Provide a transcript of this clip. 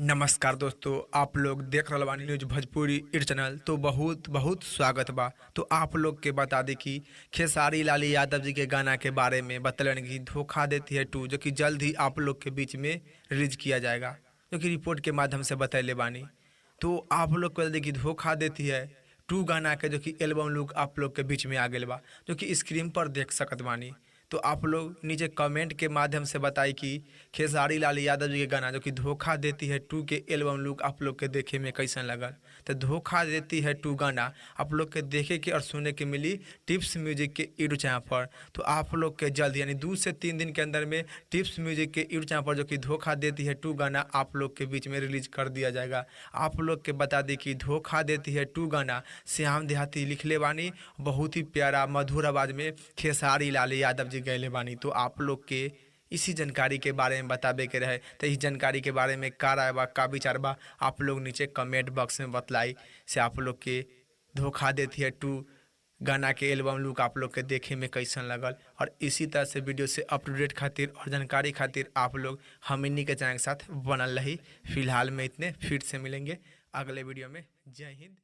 नमस्कार दोस्तों, आप लोग देख रहल बानी न्यूज भोजपुरी it channel. तो बहुत बहुत स्वागत बा। तो आप लोग के बता दी कि खेसारी लाल यादव जी के गाना के बारे में बतलन कि धोखा देती है टू, जो कि जल्द ही आप लोग के बीच में रिलीज किया जाएगा, जो कि रिपोर्ट के माध्यम से बतैले बानी। तो आप लोग को बता दी कि धोखा देती है टू गाना के जो कि एल्बम लुक आप लोग के बीच में आ गया बा, जो कि स्क्रीन पर देख सकत बानी। तो आप लोग नीचे कमेंट के माध्यम से बताई कि खेसारी लाल यादव जी के गाना जो कि धोखा देती है टू के एल्बम लुक आप लोग के देखे में कैसन लगल। तो धोखा देती है टू गाना आप लोग के देखे के और सुने के मिली टिप्स म्यूजिक के यूट्यूब चैनल पर। तो आप लोग के जल्द यानी 2 से 3 दिन के अंदर में टिप्स म्यूजिक के यूट्यूब चैनल पर जो कि धोखा देती है टू गाना आप लोग के बीच में रिलीज कर दिया जाएगा। आप लोग के बता दी कि धोखा देती है टू गाना श्याम देहाती लिखले बानी, बहुत ही प्यारा मधुर आवाज़ में खेसारी लाल यादव जी गैले बानी। तो आप लोग के इसी जानकारी के बारे में बताबे के रहे। तो इस जानकारी के बारे में का राय बा, का विचार बा, आप लोग नीचे कमेंट बॉक्स में बतलाई से आप लोग के धोखा देती है टू गाना के एल्बम लुक आप लोग के देखे में कैसन लगल। और इसी तरह से वीडियो से अप टू डेट खातिर और जानकारी खातिर आप लोग हमनी के चैनल के साथ बनल रही। फिलहाल में इतने, फिर से मिलेंगे अगले वीडियो में। जय हिंद।